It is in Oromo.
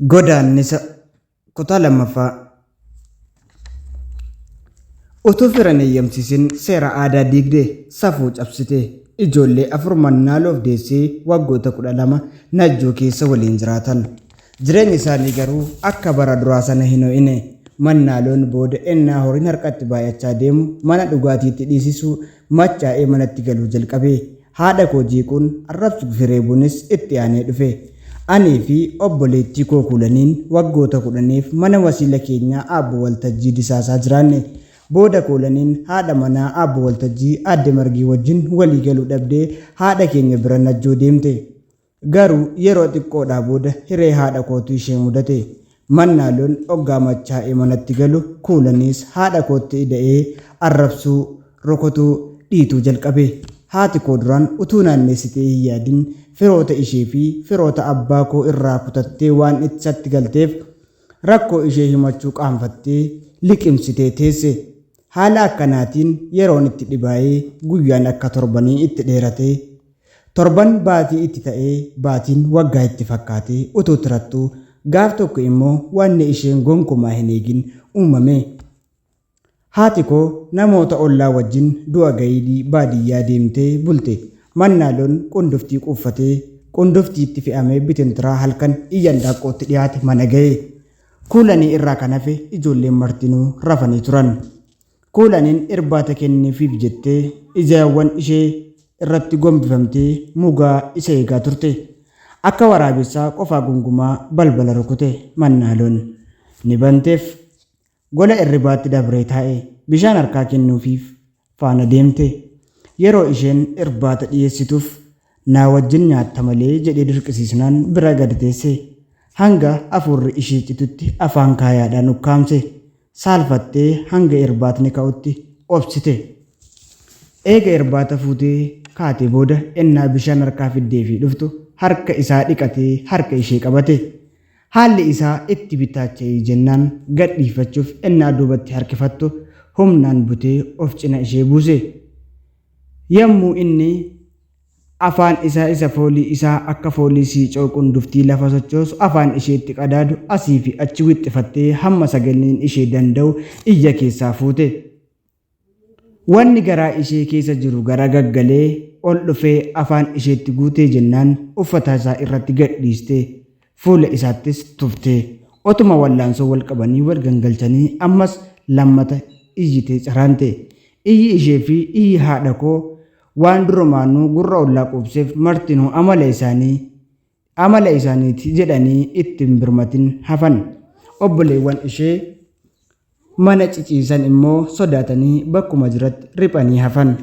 Godaannisa Kutaa 2ffaa Utuu fira hin eeyyamsiisin seera aadaa diigde, safuu cabsite. Ijoollee 4 Mannaaloof deessee waggoota 12 Najjoo keessa waliin jiraatan. Jireenyi isaanii garuu akka bara duraa sana hin ho'ine. Mannaaloon booda ennaa horiin harkatti baay'achaa deemu mana dhugaatiitti dhiisisuu machaa'ee manatti galuu jalqabe. Haadha koo jeequun, arrabsuu fi reebuunis itti aanee dhufe. Anii fi obboleettii koo Kuulaniin waggoota kudhaniif mana wasiila keenyaa Aabbo Waltajjii Disaasaa jiraanne. Booda Kuulaniin haadha manaa Aabbo Waltajjii Aadde Margii wajjin walii galuu dhabdee haadha keenya bira Najjoo deemte. Garuu yeroo xiqqoodhaa booda hiree haadha kootu ishee mudate. Mannaaloon oggaa machaa'ee manatti galu Kuulaniis haadha kootti ida'ee arrabsuu, rukutuu, dhiituu jalqabe. Haati koo duraan utuu naanneessitee hin yaadin firoota ishee fi firoota abbaa koo irraa kutattee waan isatti galteef rakkoo ishee himachuu qaanfattee liqimsitee teesse. Haala akkanaatiin yeroon itti dhibaa'ee guyyaan akka torbanii itti dheeratee, torban baatii itti ta'ee baatiin waggaa itti fakkaatee utuu tirattuu gaaf tokko immoo wanni isheen gonkumaa hin eegin uumame. Haati koo namoota ollaa wajjin du'a ga'ii baadiyyaa deemtee bulte. Mannaaloon qunduftii quuffatee qunduftiitti fe'amee bitintiraa halkan iyyandaaqqootti dhiyaate mana ga'e. Kuulanii irraa kan hafe ijoolleen martinuu rafanii turan. Kuulaniin irbaata kenniifiif jettee ijaawwan ishee irratti gombifamtee mugaa isa eegaa turte. Akka waraabessaa qofaa gungumaa balbala rukute Mannaaloon. Ni banteef. Gola irribaatti dabree taa'e. Bishaan harkaa kennuufiif faana deemte. Yeroo isheen irbaata dhiyeessituuf naa wajjin nyaatta malee jedhee dirqisiisnaan bira gadi teesse. Hanga afuurri ishee citutti afaan kaayaadhaan ukkaamse. Saalfattee hanga irbaatni ka'utti obsite. Eega irbaata fuutee kaatee booda ennaa bishaan harkaa fiddeefii dhuftu harka isaa dhiqatee harka ishee qabate. Haalli isaa itti bitaacha'ee jennaan gad dhiifachuuf ennaa duubatti harkifattu humnaan butee of cina ishee buuse. Yammuu inni afaan isaa isa foolii isaa akka foolii siicoo qunduftii lafa sochoosu afaan isheetti qadaadu asii fi achi wixxifattee hamma sagaleen ishee danda'u iyya keessaa fuute. Wanni garaa ishee keessa jiru gara gaggalee ol dhufee afaan isheetti guutee jennaan uffata isaa irratti gad dhiiste. Fuula isaattis tufte. Otuma wallaansoo wal qabanii wal gangalchanii ammas lammata iyyitee caraante. Iyyi ishee fi iyyi haadha koo waan durumaanuu gurra ollaa quubseef martinuu amala isaanii amala isaaniiti jedhanii itti hin birmatin hafan. Obboleewwan ishee mana ciciisan immoo sodaatanii bakkuma jiratti riphanii hafan.